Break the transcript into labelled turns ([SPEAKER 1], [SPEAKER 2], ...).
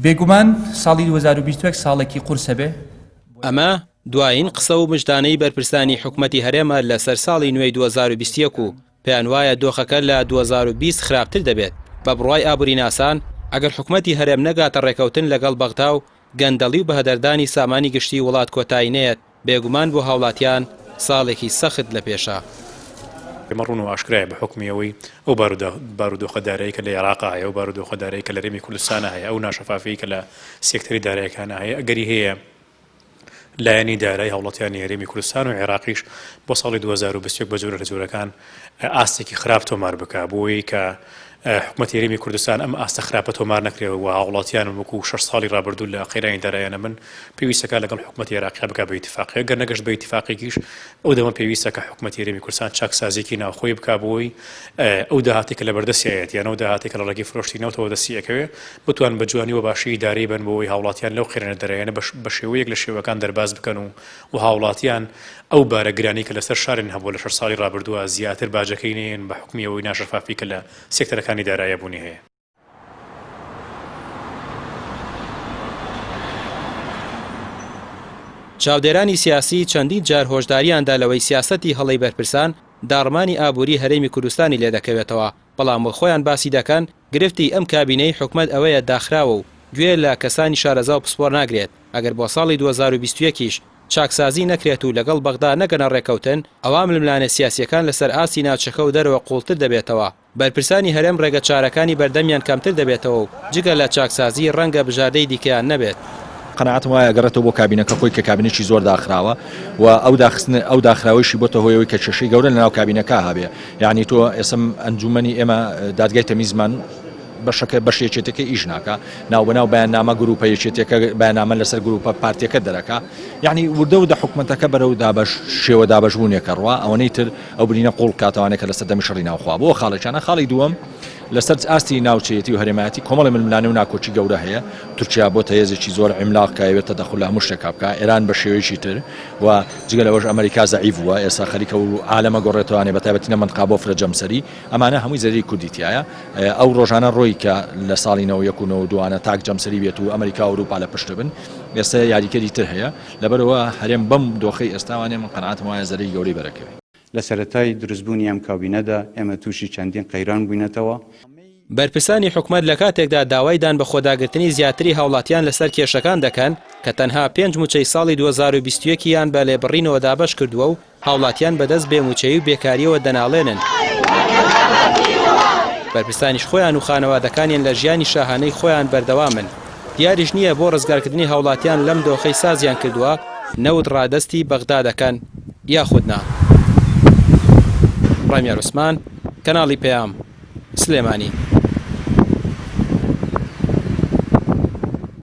[SPEAKER 1] بێگومان ساڵی 2021 ساڵێکی قورسە بێ.
[SPEAKER 2] ئەمە دوایین قسە و مژدانەی بەرپرسانی حکومەتی هەرێمە لەسەر ساڵی نوێی 2021 و پێیانوایە دۆخەکە لە 2020 خراپتر دەبێت. بە بڕوای ئابوریناسان، ئەگەر حکومەتی هەرێم نەگاتە ڕێکەوتن لەگەڵ بەغدا و گەندەڵی و بەهەدەردانی سامانی گشتی وڵات کۆتایی نەیەت، بێگومان بۆ هاوڵاتیان ساڵێکی سەخت لە پێشە.
[SPEAKER 3] ئێمە ڕوون و ئاشکرایە بە حوکمی ئەوەی ئەو بارودۆخە دارایی کە لە عێراقا هەیە، ئەو بارودۆخە دارایی کە لە هەرێمی کوردستانا هەیە، ئەو ناشەفافیەی کە لە سێکتەری دارایەکانا هەیە، ئەگەری هەیە لایەنی دارایی هاوڵاتیانی هەرێمی کوردستان و عێراقیش بۆ ساڵی 2021 بە جۆرە لە جۆرەکان ئاستێکی خراپ تۆمار بکا بۆیە کە حکومەتی هەرێمی کوردستان ئەم ئاستە خراپە تۆمار نەکرێ و هاوڵاتیان وەکو شەش ساڵی ڕابردوو لە قەیرانی داراییانە بن، پێویستە کار لەگەڵ حکومەتی عێراقیا بکا بە ئیتفاقی، ئەگەر نەگەشت بە ئیتفاقێکیش ئەو دەمە پێویستە کە حکومەتی هەرێمی کوردستان چاکسازییەکی ناوخۆیی بکا بۆ ئەوەی ئەو داهاتەی کە لەبەردەستیایەتی یان ئەو داهاتەی کە لە ڕێگەی فرۆشتنی نەوتەوە دەستی ئەکەوێ بتوان بە جوانی و باشی ئیدارەی بەن بۆ ئەوەی هاوڵاتیان لەو قەیرانە داراییانە بە شێوەیەک لە شێوەکان دەرباز بکەن و و هاوڵاتیان ئەو بارە گرانەی کە لەسەر شارن هەبووە لە شەش ساڵی ڕابردووە زیاتر باجەکەی نەیەن بە حوکمی ئەوەی ناشەفافی کە لە سێکتەرەکانی داراییا بوونی هەیە.
[SPEAKER 2] چاودێرانی سیاسی چەندین جار هۆشداریان دا لەوەی سیاسەتی هەڵەی بەرپرسان داڕمانی ئابووری هەرێمی کوردستانی لێدەکەوێتەوە، بەڵام وەک خۆیان باسی دەکەن گرفتی ئەم کابینەی حکومەت ئەوەیە داخراوە و گوێ لە کەسانی شارەزا و پسپۆر ناگرێت، ئەگەر بۆ ساڵی 2021 یش چاکسازی نەکرێت و لەگەڵ بەغدا نەگەنە ڕێککەوتن، ئەوا ململانێ سیاسییەکان لەسەر ئاستی ناوچەکە و دەرەوە قووڵتر دەبێتەوە، بەرپرسانی هەرێم ڕێگە چارەکانی بەردەمیان کەمتر دەبێتەوە و جگە لە چاکسازی ڕەنگە بژاردەی دیکەیان نەبێت.
[SPEAKER 4] قەناعەتم وایە ئەگەڕێتەوە بۆ کابینەکە خۆی کە کابینەکی زۆر داخراوە و ئەو داخستن ئەو داخراوەیشی بۆتە هۆی ئەوەی کە کێشەی گەورە لەناو کابینەکە هەبێ یعنی تۆ ئێسم ئەنجومەنی ئێمە دادگای تەمیزمان بەشەکە بەش یەکێتەکە ئیش ناکا ناوبەناو بەیاننامە گروپە یەکێتیەکە بەیاننامە لەسەر گروپە پارتیەکە دەرەکا یعنی وردە وردە حکومەتەکە بەرەو دابەش شێوە دابەشبوونێکە ڕوا ئەوەنەی تر ئەو برینە قوڵ کاتەوانێک کە لەسەر دەمی شەڕی ناوخوا بۆ خاڵێکیانە خاڵی دووەم لەسەر ئاستی ناوچەیەتی و هەرێمایەتی کۆمەڵی ململانێ و ناکۆکی گەورە هەیە تورکیا بۆتە هێزێکی زۆر عیملاق کە ئەیەوێت تەدەخول لە هەموو شتێکا بکا ئێران بە شێوەیەکی تر و جگە لەوەش ئەمریکا زەعیف بووە ئێستا خەریکە و عالەمە گۆڕێتەوانێ بە تایبەتی لە مەنتقا بۆ فرە جەمسەری ئەمانە هەمووی زەرەری کوردی تیایە ئەو ڕۆژانە ڕۆی کە لە ساڵی 91 و 92 انە تاک جەمسەری بێت و ئەمریکا و ئەوروپا لە پشت بن ئێستا یاریکەری تر هەیە لەبەرئەوە هەرێم بەم دۆخەی ئێستاوانێ من قەناعەتم وایە زەرەری گەورەی بەرەکەوێ.
[SPEAKER 5] لە سەرەتای دروستبوونی ئەم کابینەدا ئێمە تووشی چەندین قەیران بووینەتەوە.
[SPEAKER 2] بەرپرسانی حکومەت لە کاتێکدا داوای دانبەخۆداگرتنی زیاتری هاوڵاتیان لەسەر کێشەکان دەکەن کە تەنها پێنج موچەی ساڵی 2021 یان بە لێبڕینەوە دابەش کردووە و هاوڵاتیان بەدەست بێ موچەیی و بێکارییەوە دەناڵێنن. بەرپرسانیش خۆیان و خانەوادەکانیان لە ژیانی شاهانەی خۆیان بەردەوامن. دیاریش نییە بۆ ڕزگارکردنی هاوڵاتیان لەم دۆخەی سازیان کردووە نەوت ڕادەستی بەغدا دەکەن یاخود نا. ڕامیار عوسمان، کەناڵی پەیام، سلێمانی.